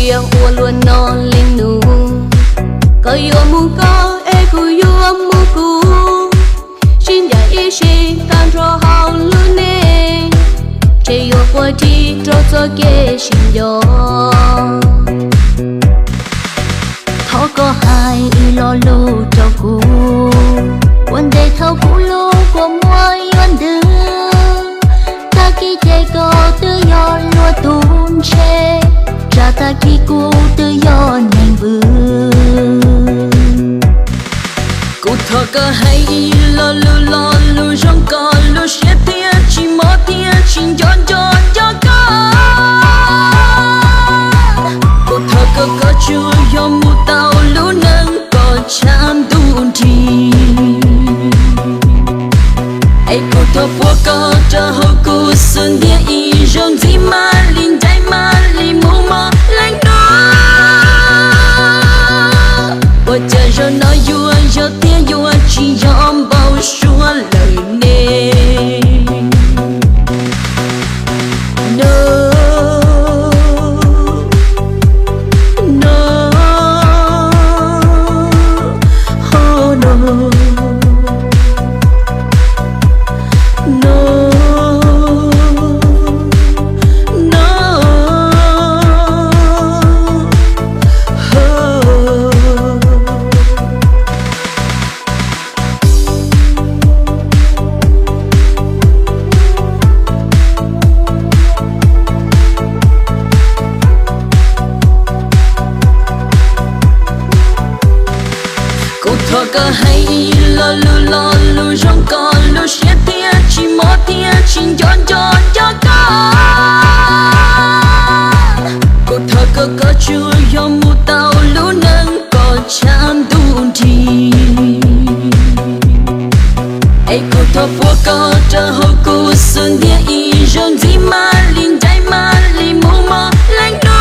Yog ua luaj no leej nus, koj yuav mus koj es kuv yuav mus kuv, sib ncaim ib sij tag nrho hauv lub neej, ntshe yuav quaj dib rau txoj kev sib nco. Thov koj hais ib lo lus rau kuv, ua ntej thaum kuv lub kua muag yuav ntws. Tag kis ces koj twb yog luag tus ntshe, tsam tag kis kuv twb yog neeg vwm. Kuv thov koj hais ib lo lus, lo lus zoo kom lub siab thiaj tsis mob thiaj tsis nco nco nco koj. Kuv thov koj, koj tsuas yog mus tau lub neej kom tshav ntuj nrig. Es kuv thov puab koj rau hauv kuv xub ntiag ib zaug ntxiv, mam li ncaim mam li mus mog leej nus. Ua cas zaum no yuav yog thiab yuav tsis yog npau suav lawm ne? No, no, oh no, no, no, oh. Kuv thov koj hais ib lo lus, lo lus zoo kom lub siab thiaj tsis mob thiaj tsis nco nco nco koj. Kuv thov koj, koj tsuas yog mus tau lub neej kom tshav ntuj nrig. Es kuv thov puab koj rau hauv kuv xub ntiag ib zaug ntxiv, mam li ncaim mam li mus mog leej nus.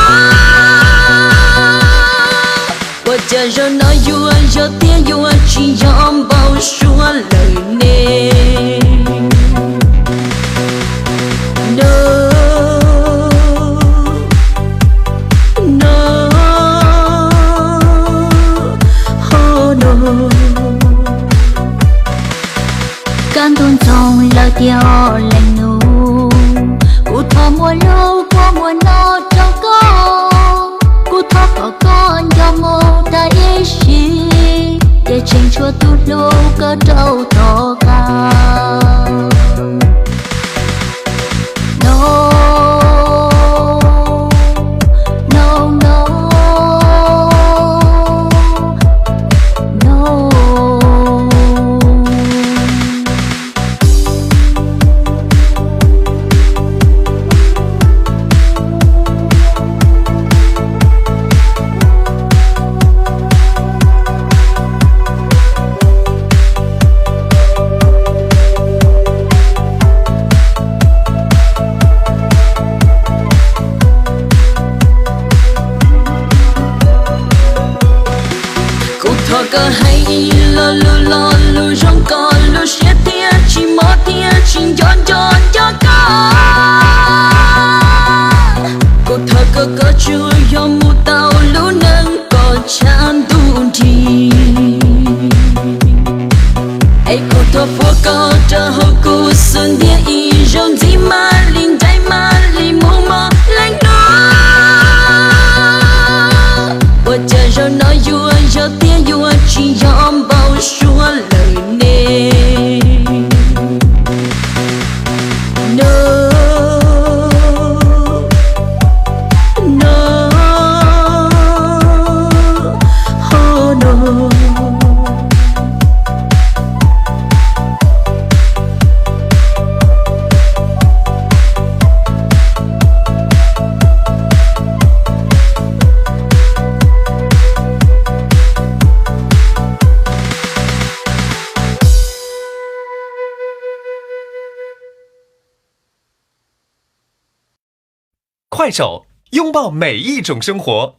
Ua cas zaum no yuav yog thiab yuav tsis yog npau suav lawm ne? No, no, oh no. Kaj ntug ntxoog lawm tiag os leej nus, kuv thov muab lub kua muag no rau koj. Kuv thov kom koj nco mus tag ib sim, ces tseem tshuav tus hlub koj rau tom qab. No, no, no, no. Kuv thov koj hais ib lo lus, lo lus zoo kom lub siab thiaj tsis mob thiaj tsis nco nco nco koj. Kuv thov koj, koj tsuas yog mus tau lub neej kom tshav ntuj nrig. Es kuv thov puab koj rau hauv kuv xub ntiag ib zaug ntxiv, mam li ncaim mam li mus mog leej nus. Ua cas zaum no yuav yog thiab yuav tsis yog npau suav lawm ne? No, no, oh no. Kuaij saum, 拥抱每一种生活。